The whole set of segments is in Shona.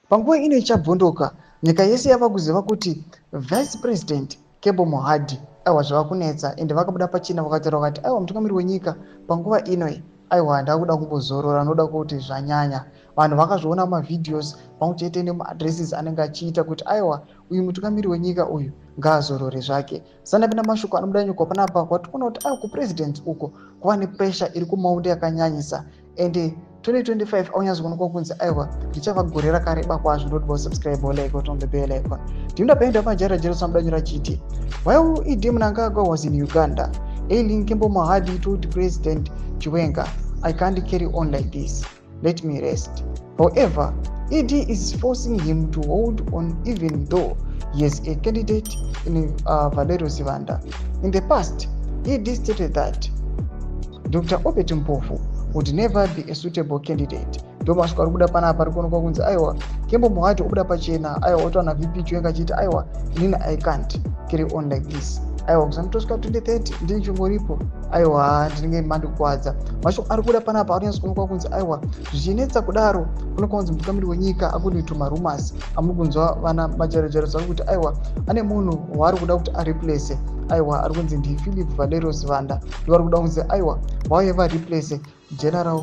Panguva ino ichabvondoka, nyika yese yava kuziva kuti Vice President Kembo Mohadi, aiwa, zvava kunetsa. Ende vakabuda pachena vakataura vakati, "Aiwa, mutungamiri wenyika, panguva inoi, aiwa, ndakuda kumbozorora, noda kuti zvanyanya." Vanhu vakazviona mumavideos pamwe chete nemaaddresses anenge achiita kuti, aiwa, uyu mutungamiri wenyika uyu ngaazorore zvake. Sandapinda mashoko anobuda nyika panapa, kwatikuona kuti, aiwa, kupresident uko kuva nepressure iri kumaunda yakanyanyisa. Ende 2025 aunyatsokuonekwa kunzi, aiwa, richava gore rakareba kwazvo. Ndoti vasubscribe, like, on the bell icon. Ndinoda paenda paJara samudanyura chiti, while ED Mnangagwa was in Uganda, ailing Kembo Mohadi told President Chiwenga, "I can't carry on like this. Let me rest." However, ED is forcing him to hold on even though he is a candidate in Valerio Sibanda. In the past, ED stated that Dr Obert Mpofu would never be a suitable candidate. Ndo masviko ari kubuda panapa. Ari kuonekwa kunzi, aiwa, Kembo Mohadi obuda pachena, aiwa, otaura VP Chiwenga achiti, "Aiwa, inini I can't carry on like this. Aiwa, kuzanotosvika 2030 ndini chingoripo. Aiwa, ndinenge mandikwadza." Mashoko ari kubuda panapa ari kunyatsokuonekwa kunzi, aiwa, zvichinetsa kudaro, kuonekwa kunzi mutungamiri wenyika according to marumours amuri kunzwa vana majarajaro ari kuti, aiwa, ane munhu waari kuda kuti areplace. Aiwa, ari kunzi ndiPhilip Valerio Sibanda. Ndo vari kuda kunzi, aiwa, vauye vareplace general,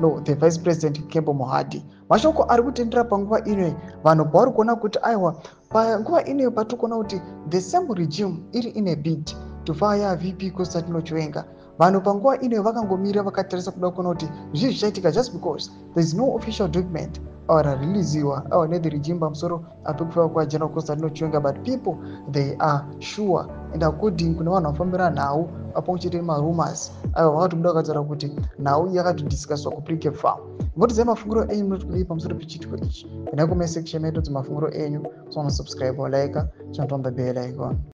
no, the Vice President Kembo Mohadi. Mashoko ari kutendera panguva ino, vanhu pavari kuona kuti, aiwa, panguva inoyo patiri kuona kuti the same regime iri in a bid to fire VP Constantino Chiwenga. Vanhu panguva inoyo vakangomira vakatarisa kuda kuona kuti zvii zvichaitika, just because there is no official document rareleasiwa, aiwa, nethe regime pamusoro pekufiwa kwaGeneral Constantino Chiwenga. But people, they are sure, and according kune vanhu vafambira nhau pamwe chete nemarumors, aiwa, vakatobuda vakataura kuti nhau iyi yakatodiscusswa kuPrecabe Farm. Ngotidzai mafungiro enyu, munoti kudii pamusoro pechiitiko ichi? Endai comment section medu, mafungiro enyu. So subscribe, like, turn on the bell icon.